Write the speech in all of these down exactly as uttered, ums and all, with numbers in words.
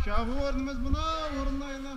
شاغۇ ئورنىمىز بۇلا ئورۇنلايلى.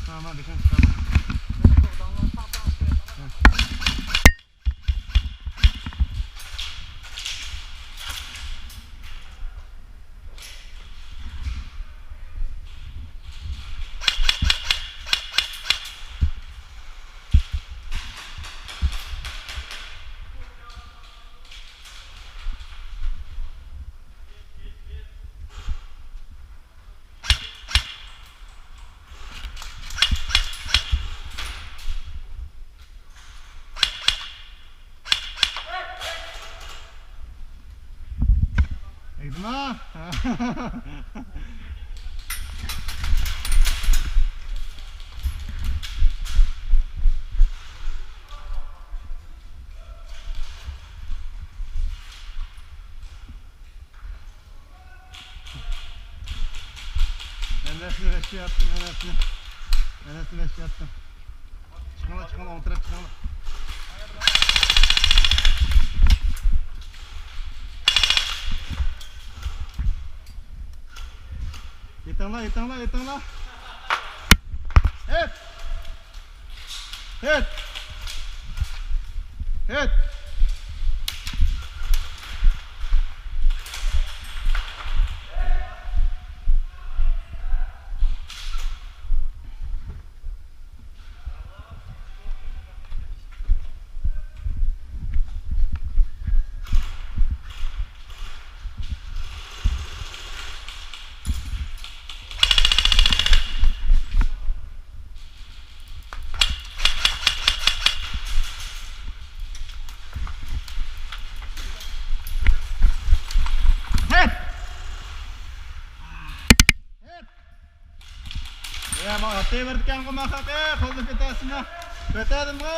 Tamam, geçen çıkalım. تەگدىما؟ ئەنەسنى ۋەھشىي ئاتتىم، ئەنەسنى. ئەنەسنى ۋەھشىي ئاتتىم. چىقىڭلار، چىقىڭلار، ئوڭ تەرەپ چىقىڭلار. يېتىڭلار، يېتىڭلار، يېتىڭلار. ھېت! ھېت! ھېت! ھېت! ھېت! يا، ما تېمىردىكەنغۇ، ما خەقى، قولنى كۆتەرسىنا. كۆتەردىمغۇ.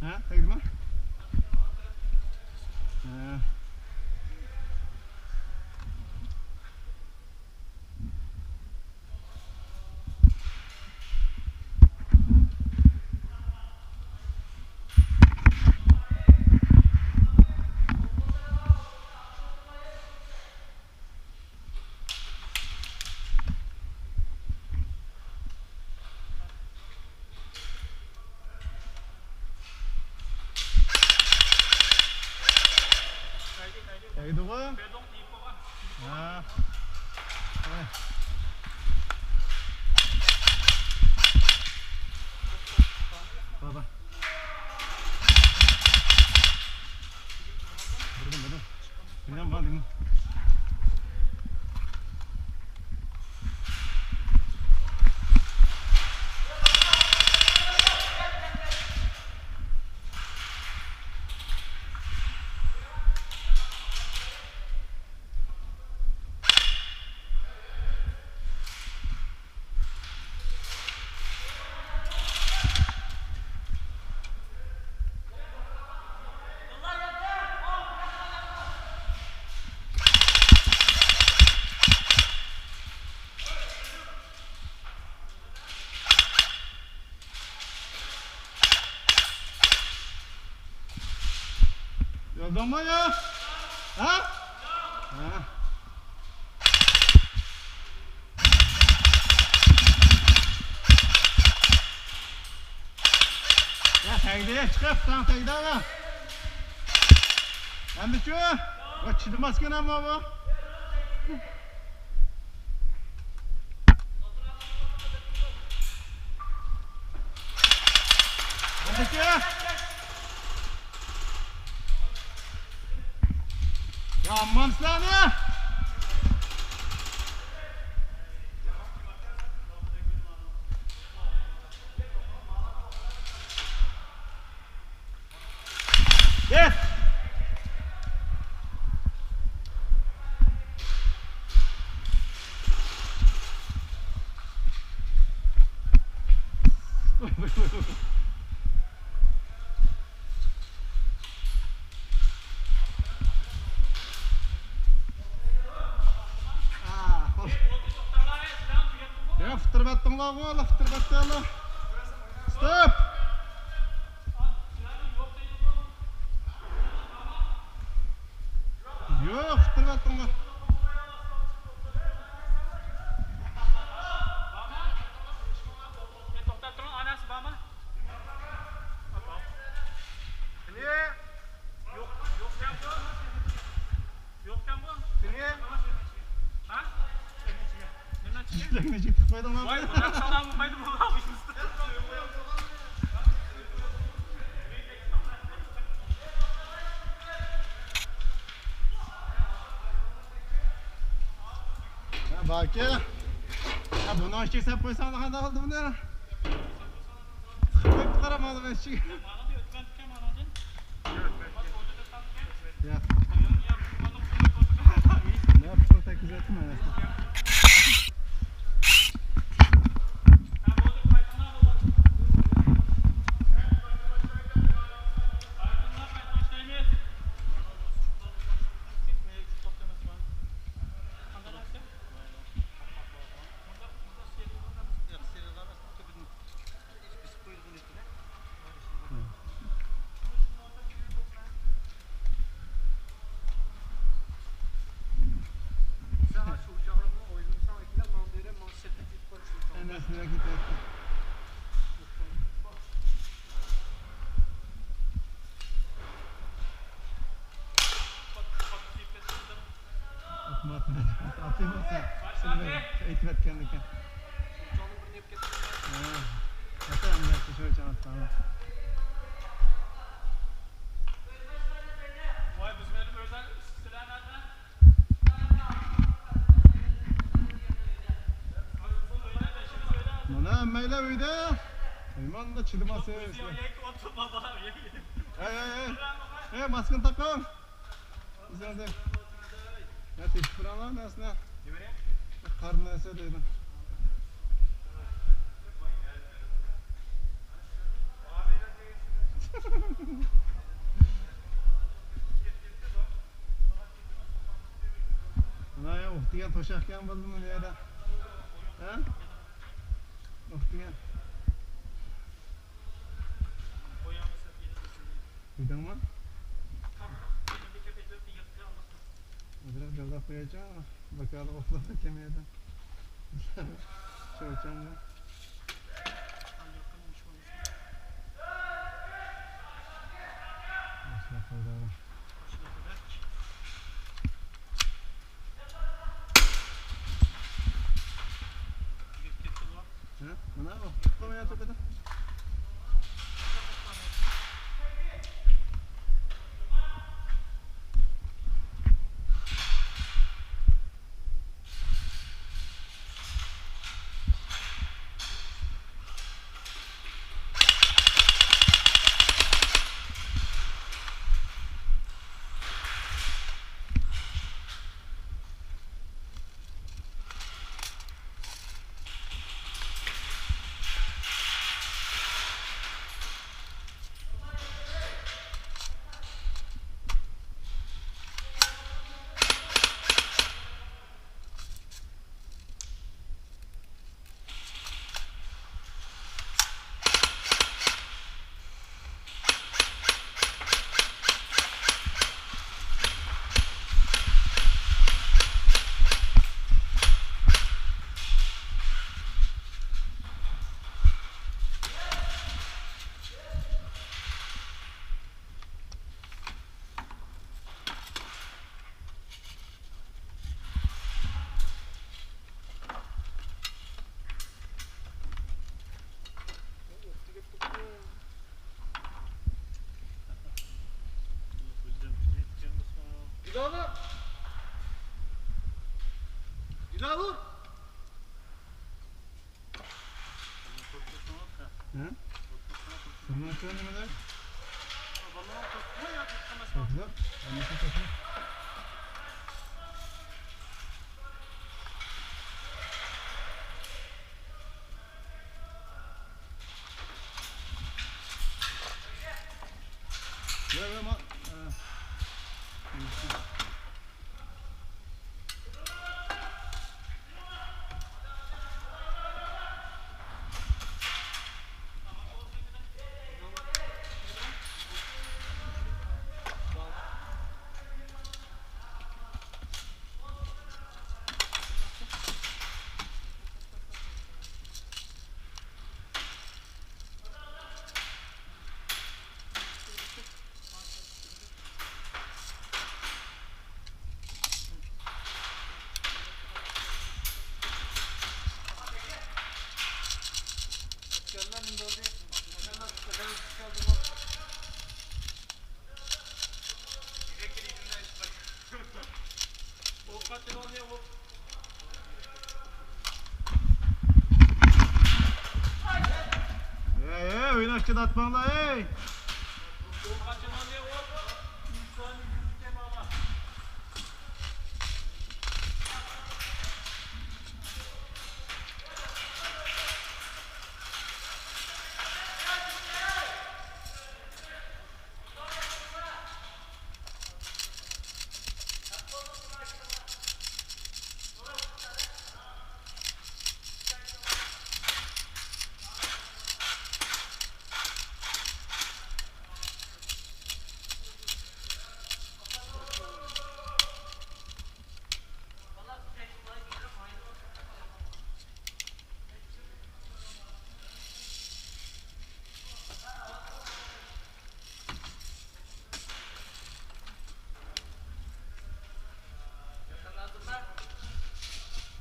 ھە، تەگدىما؟ ھە. تۇردۇڭمۇ يا؟ ھە؟ ھە. يا تەگدى، چىقىپ ساڭ تەگدى ئانا. ئەمدىچۇ؟ ۋا چىدىماسكەن ئەمما بۇ. ئەمدىچۇ؟ يا ئاممام سىلەرنى! كەت! يا، فىتتىرىۋەتتىڭلارغۇ، فىتتىرىۋەتتىڭلار. ستوپ! يوق، فىتتىرىۋەتتىڭلار. توختاپ تۇرۇڭ، ئاناسى بارمۇ؟ يوق، يوق. يوقكەنغۇ؟ سېنى؟ ھە؟ نېمە چىقتى؟ چېچەكنى چېكىپ قويدۇڭلارمۇ؟ ۋاي، بۇنداق سالام بولمايدۇ، بۇنداق. ھە، باكى. ھە، بۇنىڭ ئىچىگە سەپ قويساڭ قانداق بولدى بۇنى؟ قويۇپ قارا مانا مەن ئىچىگە. ياق. ياق، پۇل تەگكۈزۈۋەتتىم مەن ئەسلى. ئاتمايتتىم. ئاتىمەن سەن. سېنى ئېيتىۋەتكەنمىكىن. ھە. ئاتا ئەمدى شۇ چاڭ ئاتقان. مانا ھەممەيلەن ئۆيدە. مېھماندا چىدىماسىز. ھەي، ھەي، ھەي. ھەي، ماسكىنى تاقاڭ. ئۆزىڭىزنى. يا، تېپىپ تۇرۇڭلار نەرسىنى. قارا نەرسە دەيدۇ. مانا يا، ئۇھ دېگەن توشاقكەن بولدىمۇ بۇ يەردە؟ ھە؟ ئۇھ دېگەن. يېدىڭمۇ؟ ئازراق جازاپ قويايچۇ، باكالىق ئوقۇپ كەلمەيدۇ. شۇ ئۈچۈن. ھە؟ مانا ئۇ، تۇتقان يا تۆپىدە. ھە؟ سەن نېمە دەپ؟ توپلاپ، ھەممىسىنى توپلاپ. يا، يا، ما، ئە. ئەي، ئەي، ئويناشقا داتماڭلار، ئەي!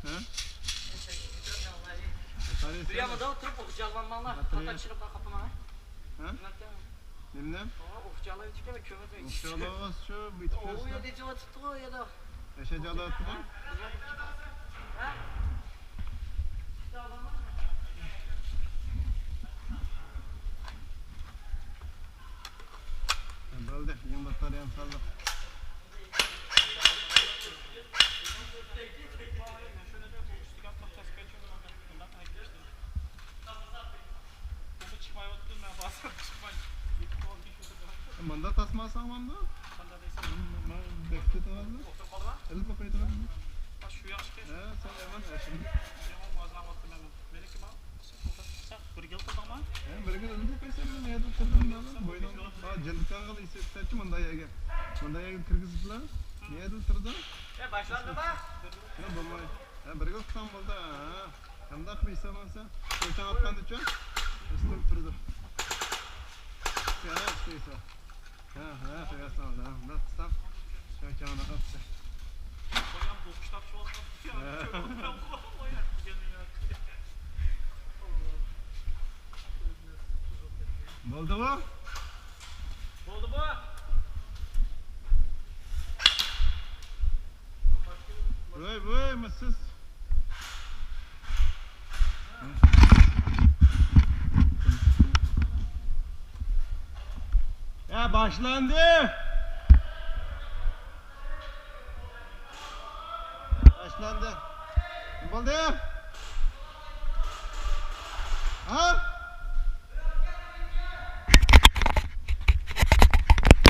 ھە؟ بىر يامىدا ئولتۇرۇپ ئوخجالانماڭلار. قاتا چىرىپ قاپىماڭ. ھە؟ نېمىنى؟ ئوخجالايدىكەن، كۆمۈپ. ئوخجالاۋاتسا، بىتىپ ئۇ يەردە جىۋاتىپتىغۇ، يەنە. ياشاجاقلار. بولدى، يېڭىلىقلار يەنە سالدۇق. مۇندا تاسما ساڭمامدۇ؟ مانا بەكتە تۇرغاندا. ئېلىپ باقاي تۇرغاندا. ھە، سەن ئەمەن ئەشىم. ھە، بىرگە ئۇنىڭ قىسمىنى نېدە تۇردۇم مەن؟ بوينۇم، ھا، جىلدىكاغا ئېسىپ كەتتى مۇنداق يەرگە. مۇنداق يەرگە كىرگۈزۈپلا. نېدە تۇردۇم؟ ئە، باشلاندىما؟ يا، بولماي. ھە، بىرگە ئۇتسام بولدى، ھا. قانداق قىلىسەن بولسا؟ ئۆلچەڭ ئاتقاندىچۇ؟ ئۈستۈن تۇرىدۇ. يا، ئىشلەيسە. ھە، ھە، قوياسەن، ھە، مۇنداق قىلسام، چاڭچاڭنى ئاپسە. بولدىمۇ؟ بولدىمۇ؟ ۋاي، ۋاي، مىسسىز. يا، باشلاندى. باشلاندى. بولدى.